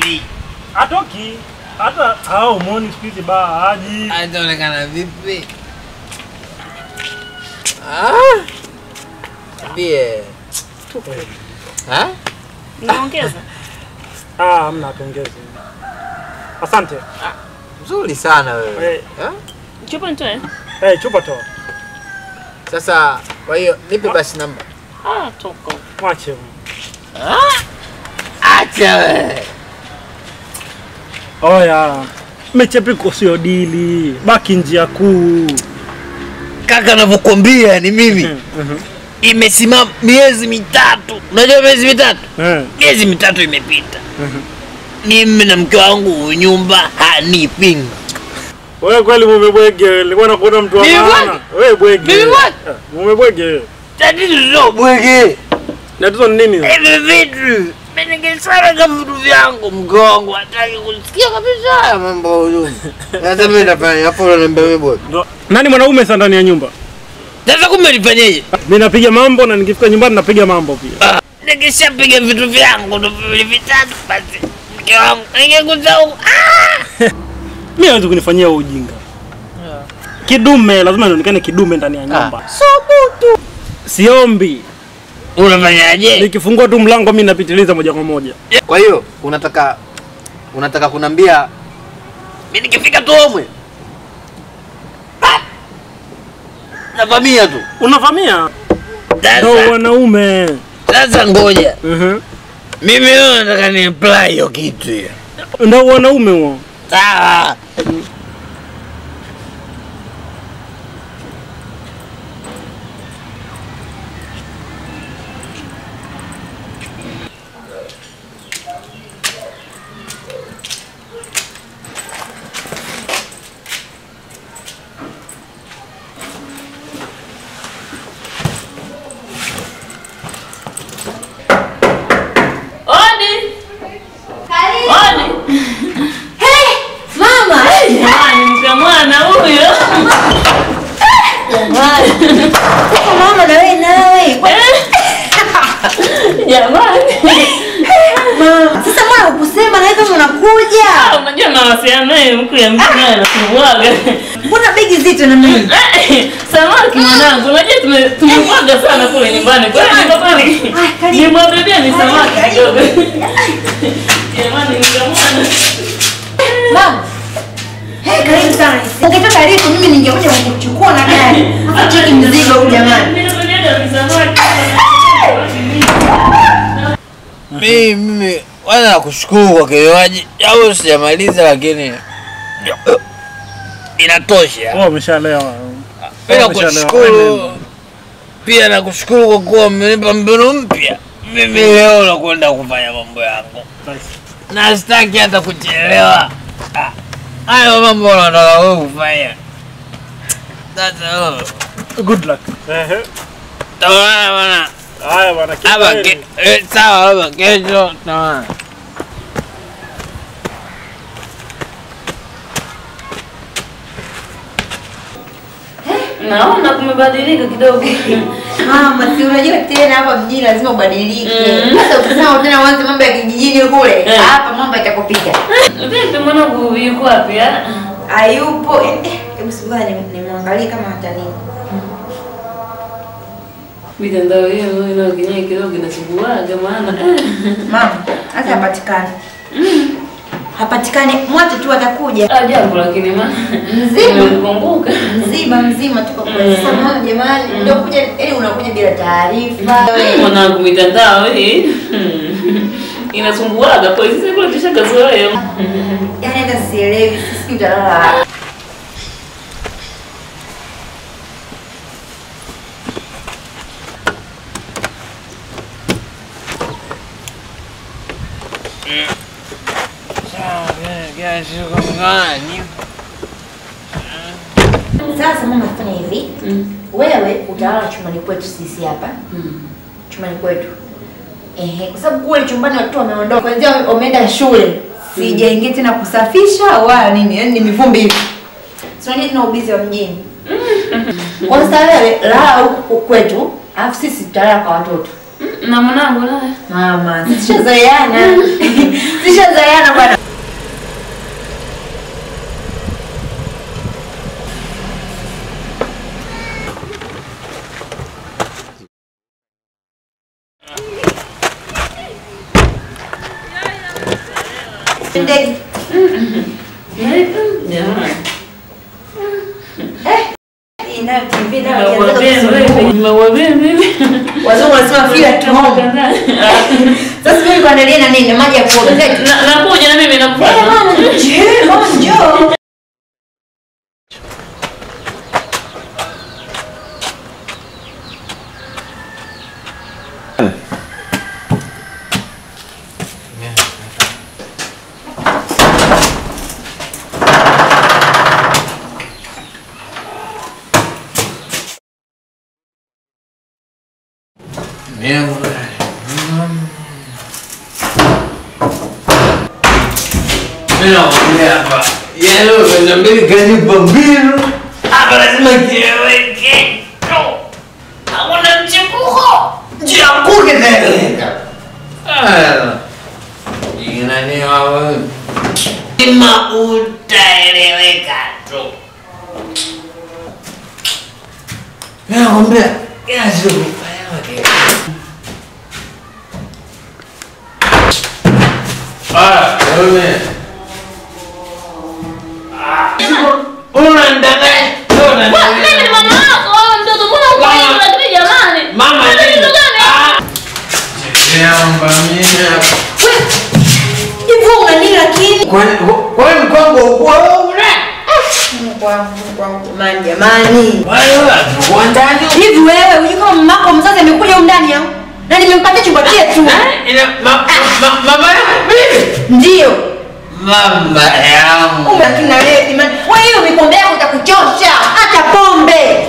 hivi. Atoki. Hata hao muone siku hizi ba haji. Anaonekana vipi? Ah. Bie. Ha? Naongeza. Ah, hamna tuongeze. Asante. Mzuri sana wewe. Eh. Chupa nitoe? Eh, chupa toa. Sasa kwa hiyo nipe basi namba. Ah, toko. Mwache. Ah? Acha wewe. Oya. Mechepiko sio dili. Baki njia kuu. Kaka ninavyokuambia ni mimi. Imesimama miezi mitatu. Unajua miezi mitatu? Miezi mitatu imepita. Mimi na mke wangu nyumba hanipingi. Wewe kweli mume bwege, nilikuwa nakuona mtu wa maana. Wewe bwege. Mimi bwege. Mume bwege. Tatizo sio bwege. Tatizo ni nini? Hivi vitu. Mimi ningesara vitu vyangu mke wangu hataki kusikia kabisa mambo huyu. Sasa mimi nafanya hapo unaniambia wewe bwege. Nani mwanaume sasa ndani ya nyumba? Sasa kumbe nifanyeje? Mimi napiga mambo na nikifika nyumbani napiga mambo pia. Nikishapiga vitu vyangu ndo vitatu basi mke wangu ningekuta huko. Mimi hawezi kunifanyia ujinga. Kidume lazima nionekane kidume ndani ya nyumba. Sobutu. Siombi. Unafanyaje? Nikifungua tu mlango mimi napitiliza moja kwa moja. Kwa hiyo unataka kuniambia mimi nikifika tu omwe navamia tu. Unavamia? Ndio wanaume. Sasa ngoja. Mimi leo nataka ni apply hiyo kitu hiyo. Ndio wanaume huo. Sawa. Mama na wewe nawe. Jamani. Mama, sasa mbona ukusema na hivyo unakuja? Ah, unajua mawasiliano naye mkuu ya mtu naye anasumbuaga. Mbona begi zito na mimi? Samaki mwanangu, unajua tumemwaga sana kule nyumbani. Kwa hiyo nyumbani. Nimwambia ni samaki kidogo. Jamani, nikamwona. Mama. Hey, karibu sana. Ungetoka karibu mimi ningekuja kukuchukua na gari. Sasa cheki mzigo huu jamani. Mimi nakwambia ni samaki. Mimi wala nakushukuru kwa kinywaji. Au sijamaliza lakini inatosha. Wewe umeshalewa. Mimi nakushukuru. Pia nakushukuru kwa kuwa umenipa mbinu mpya. Mimi leo nakwenda kufanya mambo yangu. Na sitaki hata kuchelewa. Hayo mambo unataka wewe kufanya. Sasa good luck. Tawana bwana. Haya bwana kesho. Sawa baba kesho tawana. Naona kumebadilika kidogo. Mama, si unajua tena hapa mjini lazima ubadilike. Sasa ukisema tena uanze mambo ya kijijini kule, hapa mambo yatakupita. Vipi mwanangu yuko wapi? Hayupo. Hebu subiri nimwangalie kama hata nini. Mitandao hiyo inayokinyia kidogo inasumbuaga maana. Mama, hata hapatikani. Hapatikani, mwache tu atakuja. Ajabu lakini mama. Mzima. Nimemkumbuka. Mzima mzima tuko kwa sasa mama jamani, ndio kuja yaani unakuja bila taarifa. Mwanangu mitandao hii inasumbuaga kwa sisi kule tushakazoea. Yaani hata sielewi sisi utalala. Sasa mama fanya hivi. Wewe utalala chumbani kwetu sisi hapa. Chumbani kwetu. Ehe, kwa sababu kule chumbani watoto wameondoka. Kwanza wameenda shule. Sijaingia tena kusafisha wala nini. Yaani ni mivumbi hivi. Si unajua tuna ubizi wa mjini. Kwa sasa wewe lala huku kwetu, alafu sisi tutalala kwa watoto. Na mwanangu naye. Mama, sishazoeana. Sishazoeana bwana. Ndege. Jamani. Ina TV na Nimewambia mimi. Wazungu wanasema feel at home. Sasa mimi kuandalia na nini? Maji ya kuoga. Nakuja na mimi nakufuata. Eh, mama njoo, mama njoo. Hapa lazima kieleweke. Hakuna mchepuko. Jianguke tena. Nani wao? Ima utaeleweka tu. Nakwambia kila siku Ah, wewe. Unanidanganya. Mimi ni mama yako, wewe mtoto mbona uko hivi lakini jamani? Mama nini? Ah. Jambo mimi. Wewe. Hivi una nini lakini? Kwani mkongo uko wewe una? Mungu wangu, Mungu wangu, jamani jamani. Wewe uko ndani? Hivi wewe unajua kama mamako mzazi amekuja huko ndani au? Na nimempatia chumba chetu. Ina mama mimi? Ndio. Mama yangu. Lakini na wewe jamani, wewe hiyo mikombe yako itakuchosha. Acha pombe.